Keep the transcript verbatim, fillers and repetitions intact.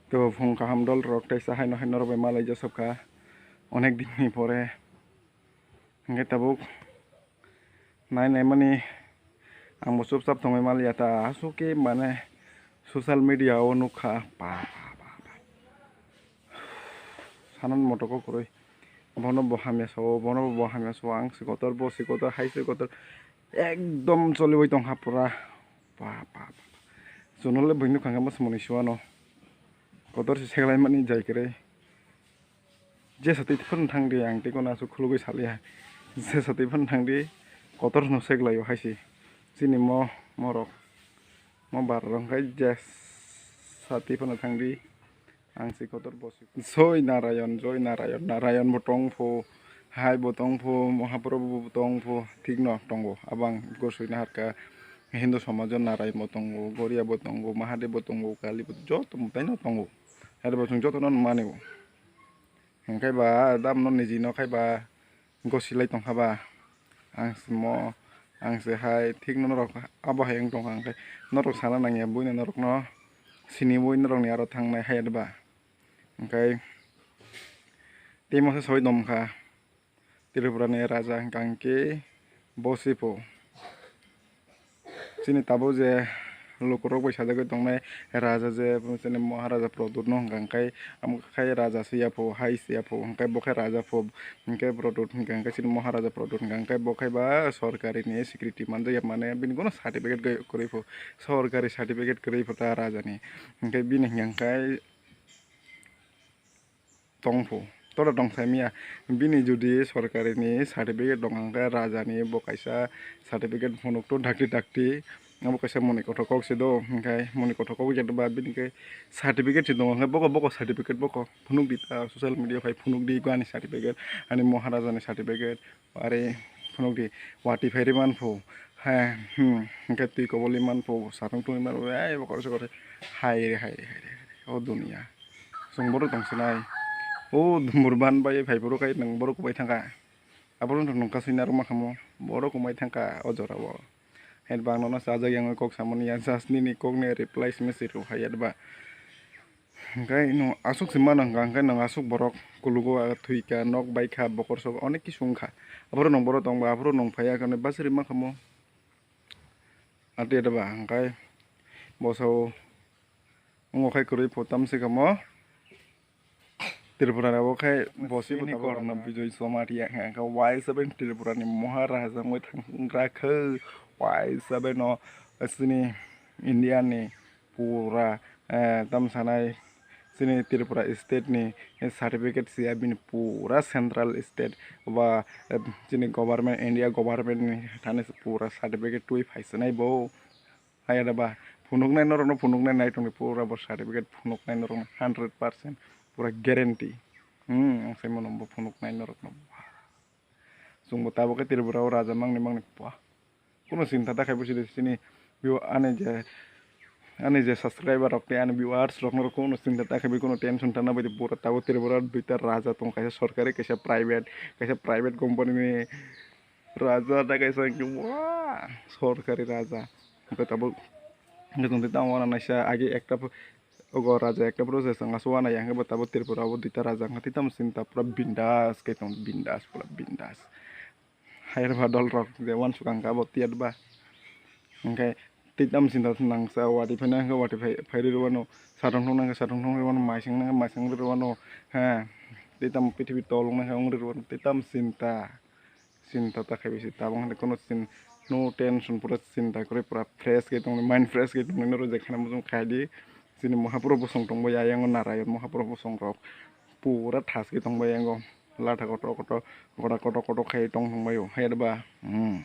To phung kaham dol rok, teisa haino hai norok bai malai jasok kha onek din ni pore. Hingke tabuk nai nai mani ang bo chupchap tongwi maliya ta, asuk ke mane social media o nukha pa pa pa pa. Sanan moto ko kwrwi, bono bo hamya sao, bono bo hamya sao, ang se kotor, bo se kotor, hai se kotor, ekdom choliwi tongkha pura pa pa pa. Chunole buino khangkhe mo swmani suano kotor se seglai mani jai kwrwi. Jesa twi phano thang di, ang tei kono aswk khulugwi saliya. Jesa twi phano thang di, kotor no seglai o hai se. Chini mo, morok, mo bar rok khai jesa twi phano thang di, ang se kotor bosi. Joi Narayan, Joi Narayan, Narayan bo tong pho, hai bo tong pho, Mahaprabhu bo tong pho, thik no tongo. Abang gosoi na harka Hindu somaj o Narayan bo tongo, Goria bo tongo, Mahadev bo tongo, Kali bo, joto mwtai no tongo. Hai bo chwng joto no mani o. Hingke ba dam no niji no khai ba gosilai tongkha ba. Ang se mo, ang se hai thik no norok abo hai wng tongkha, hingke norok sana nangya buino norok no siniwi norok ni aro thangnai hai ba. Hingke tei masa soi tongkha. Tripura ni raja hingka hingke bo se pho. Chini tabuk je lukurok bai sajagwi tongnai raja je chini Maharaja Pradyut no hingka hingke amo khai raja se ya pho, hai se ya pho, hingke bo khai raja pho, hingke Pradyut hingka hingke chini Maharaja Pradyut hingka hingke bo khai ba sorkari ni security manjak ya mane bini kono certificate kwrwi pho, sorkari certificate kwrwi pho ta raja ni, hingke bini hingka hingke tong pho, toro tong sai miya. Bini jodi sorkari ni certificate tong hingke raja ni bo kaisa certificate phunuk to dakti dakti, abo kaisa moni kothok kok se do, hingke moni kothok kok ya ba bini khe certificate se tongo, hingke boko boko certificate boko phunuk di ta social media pai phunuk di ani certificate, ani Maharaja ni certificate. Are phunuk di, wati phai rwman pho. Hai, hmm, hingke twi kobol rwman pho, satung tungwi man pho, ai bo kotor se kotor. Hai re, hai re, hai re, hai re. O dunia. Chwng borok tong sinai. O dumburban bai phai phuru khai nwng borok kubai thangkha. Abo no nwng kasui narwkma khamo. Borok kubai thangkha o jora o. Hai bang nono sajak yang kok samani ya, just nini kok ni reply se message rw hai ya ba. Hingke nwng aswk se mano hingka, hingke nwng aswk borok kulugo thwikha, nok baikha, bokorsok onek kisu wngkha. Aphuru nwng borok tongba, aphuru nwng phaiya, hwnwi bachari mankha mo. Ati ata ba hingke bosao wngo khai kwrwi pho tamsi kha mo. Tripura rao khai bosi bo tabuk korno Bijoy Chamaria hingka, hingke Y seven Tripura ni Maharaja wngwi thangrakha, Y seven no chini India ni pura, eh, tam sanai chini Tripura state ni certificate siya bini pura central state ba, eh, chini government, India government ni thani pura certificate twi phai sinai bo. Hai da ba phunuknai norok no phunuknai nai tongdi pura bo certificate phunuknai norok no hundred percent pura guarantee. Hmm, ang sai mano bo phunuknai norok no. Chwngbo tabuk khe Tripura o raja mangni mangni pua. Kuno sinta ta khai bo sidi sini view ani je, ani je subscriber rok tei ani viewers rok no kuno sinta ta khai bo kuno tension ta na bai pura tabuk Tripura duita raja tong kaisa sorkari kaisa private, kaisa private company ni raja ta kaisa wah sorkari raja. Hwnkhe tabuk hwnkhe tong tei tamo wana naisa agi ekta pho Ogo raja ekta pura se chwng aswk wana yang khe bo tabuk Tripura o duita raja wngkha tei tamo sinta pura bindas khe tong bindas pura bindas. Hayar ba dol rok je wansukang kha bo tiyar ba hwnkhe tei tamo sinta nangsa wati phai nangkhe wati phai rwui rwano satung thung nangkhe satung thung rwui rwano maising nangkhe maising rwui rwano ha tei tamo prithibi tolung nangkhe wng rwui rwano tei tamo sinta. Sinta ta khai bisi tabuk hwnwi kuno sin-, no tension pura sinta kwrwi pura fresh khe tongdi mind fresh khe tongdi norok jekheno muchung khai di. Chini Mahaprabhu bosong tongbai ayang o Narayan Mahaprabhu bosong rok pura thas khe tongbai ayang o latha kotor kotor kotor kotor kotor khai tong tongbai o hai ba hmm.